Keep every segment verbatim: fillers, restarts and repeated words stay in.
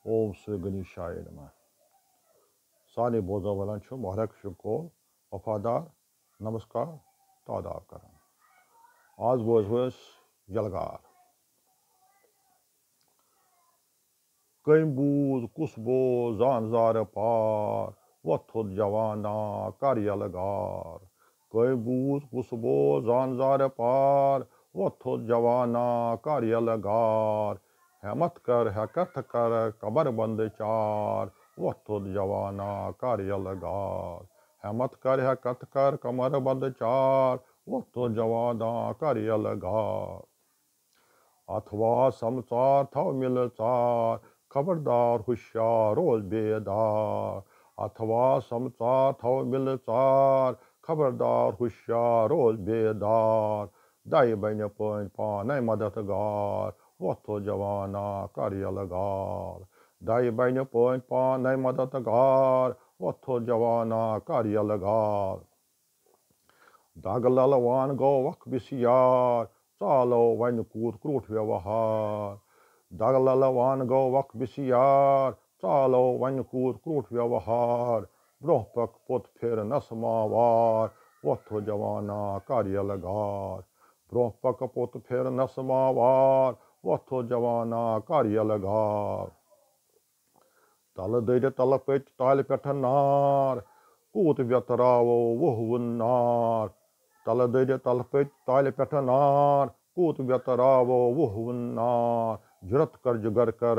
اوم سری گنیشایہ نمہ۔ سارنٕے بوزن والٮ۪ن چھُ مبارک شکول، وفادار نمسکار تہٕ آداب کران۔ آز بوزو أسۍ یلغار۔ کٔمۍ بوٗز کُس بوز زان زارٕ پار، وۄتھ تھوٚد جوانا کر یلہٕ گار۔ کٔمۍ بوٗز کُس بوز زان زارٕ پار، وۄتھ تھوٚد جوانا کر یلہٕ گار۔ ہٮ۪متھ کر ہٮ۪کتھ کر کمر بنٛد چار، وۄتھ تھوٚد جوانا کر یلہٕ گار۔ ہٮ۪متھ کر ہٮ۪کتھ کر کمر بنٛد چار، وۄتھ تھوٚد جوانا کر یلہٕ گار۔ اتھوا سمژار تھاو مِلہٕ ژار، خبردار ہُشیار روز بیدار۔ اتھوا سمژار تھاو مِلہٕ ژار، خبردار ہُشیار روز بیدار۔ دَے بنہِ پٲنۍ پانے مدد گار، وۄتھ تھوٚد جوانا کر یلہٕ گار۔ دَے بنہِ پٲنۍ پانے مدد گار، وۄتھ تھوٚد جوانا کر یلہٕ گار۔ دگ للوان گوٚو وق بسیار، ژالو وۄنۍ کوٗت کرٛوٗٹھ ویوہار۔ دگ للوان گوٚو وق بسیار، ژالو وۄنۍ کوٗت کرٛوٗٹھ ویوہار۔ برٛونٛہہ پکھ پوٚت پھِرنس ماوار، وۄتھ تھوٚد جوانا کر یلہٕ گار۔ برٛونٛہہ پکھ پوٚت پھِرنس ماوار، وۄتھ تھوٚد جوانا کر یلہٕ گار۔ تلہٕ دٔرِ تلہٕ پٔتۍ تالہِ پٮ۪ٹھ نار، کوٗت ویتراوو وُہ وُن نار۔ تلہٕ دٔرِ تلہٕ پٔتۍ تالہِ پٮ۪ٹھ نار، کوٗت ویتراوو وُہ وُن نار۔ جُرت کر جگر کر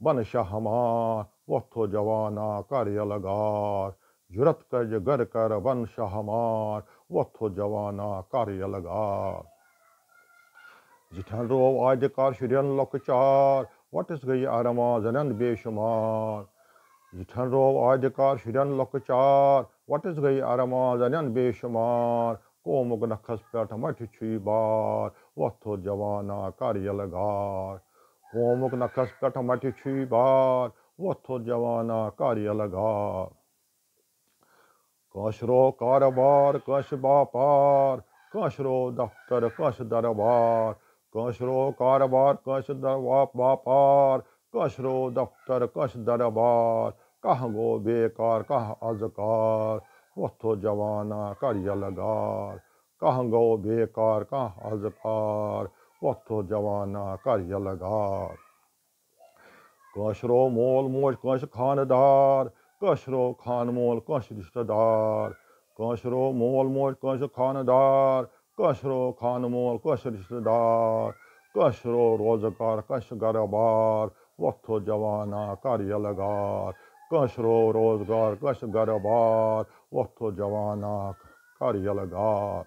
بن شاہ ہمار، وۄتھ تھوٚد جوانا کر یلہٕ گار۔ جُرت کر جگر کر بن شاہ ہمار، وۄتھ تھوٚد جوانا کر یلہٕ گار۔ زِٹھٮ۪ن روو آدِ کار شُرٮ۪ن لۄکچار، وۄٹٕس گٔیہِ ارمان زنٮ۪ن بے شُمار۔ زِٹھٮ۪ن روو آدِ کار شُرٮ۪ن لۄکچار، وۄٹٕس گٔیہِ ارمان زنٮ۪ن بے شُمار۔ قومُک نکھس پٮ۪ٹھ مٹھِ چھُے بار، وۄتھ تھوٚد جوانا کر یلہٕ گار۔ قومُک نکھس پٮ۪ٹھ مٹھِ چھُے بار، وۄتھ تھوٚد جوانا کر یلہٕ گار۔ کٲنٛسہِ رو کارٕبار، کٲنٛسہِ باپار، کٲنٛسہِ رو دفتر، کٲنٛسہِ دربار۔ کٲنٛسہِ رو کارٕبار، کٲنٛسہِ در-، وا-، باپار، کٲنٛسہِ رو دفتر، کٲنٛسہِ دربار۔ کانٛہہ گوٚو بیکار، کانٛہہ اَزٕکار، وۄتھ تھوٚد جوانا کر یلہٕ گار۔ کانٛہہ گوٚو بیکار، کانٛہہ اَزٕکار، وۄتھ تھوٚد جوانا کر یلہٕ گار۔ کٲنٛسہِ رو مول موج، کٲنٛسہِ خانہٕ دار، کٲنٛسہِ رو خانہٕ مول، کٲنٛسہِ رِشتہٕ دار۔ کٲنٛسہِ رو مول موج، کٲنٛسہِ خانہٕ دار، کٲنٛسہِ رو خانہٕ مول، کٲنٛسہِ رِشتہٕ دار۔ کٲنٛسہِ رو روزگار، کٲنٛسہِ گرٕ بار، وۄتھ تھوٚد جوانا کر یلہٕ گار۔ کٲنٛسہِ رو روزگار، کٲنٛسہِ گرٕ بار، وۄتھ تھوٚد جوانا کر یلہٕ گار۔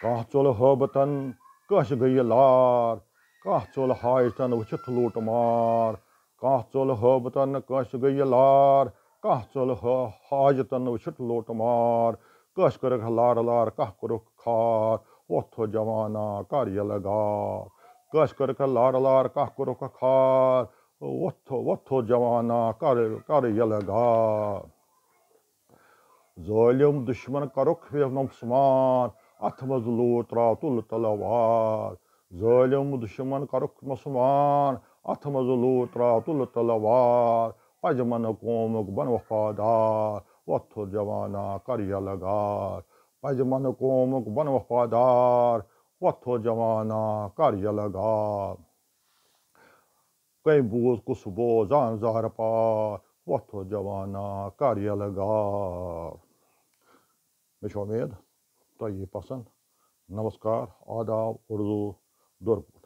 کانٛہہ ژوٚل ہٲبتن، کٲنٛسہِ گٔیہِ لار۔ کانٛہہ ژوٚل حاجتن، وٕچھِتھ لوٗٹ مار۔ کانٛہہ ژوٚل ہٲبتن، کٲنٛسہِ گٔیہِ لار۔ کانٛہہ ژوٚل ہٲ-، حاجتن، وٕچھِتھ لوٗٹ مار۔ کٲنٛسہِ کٔرٕکھ لارٕ لار، کانٛہہ کوٚرُکھ خار۔ وۄتھ تھوٚد جوانا کر یلہٕ گار۔ کٲنٛسہِ کٔرٕکھ لارٕ لار، کانٛہہ کوٚرُکھ خار۔ وۄتھ تھوٚد، وۄتھ تھوٚد جوانا کر، کر یلہٕ گار۔ ظٲلِم دُشمن کرُکھ فِرنُک سمان، اتھ منٛز لوٗر ترٛاو تُل تلوار۔ ظٲلِم دُشمن کرُکھ مسلمان، اتھ منٛز لوٗر ترٛاو تُل تلوار۔ پزِ من قومُک بن وفادار، وۄتھ تھوٚد جوانا کر یلہٕ گار۔ پزِ من قومُک بن وفادار، وۄتھ تھوٚد جوانا کر یلہٕ گار۔ کٔمۍ بوٗز کُس بوز زان زہر پار، وۄتھ تھوٚد جوانا کر یلہٕ گار۔ مےٚ چھِ اُمید تۄہہِ یی پسنٛد۔ نمسکار، آداب، اردو، دُر۔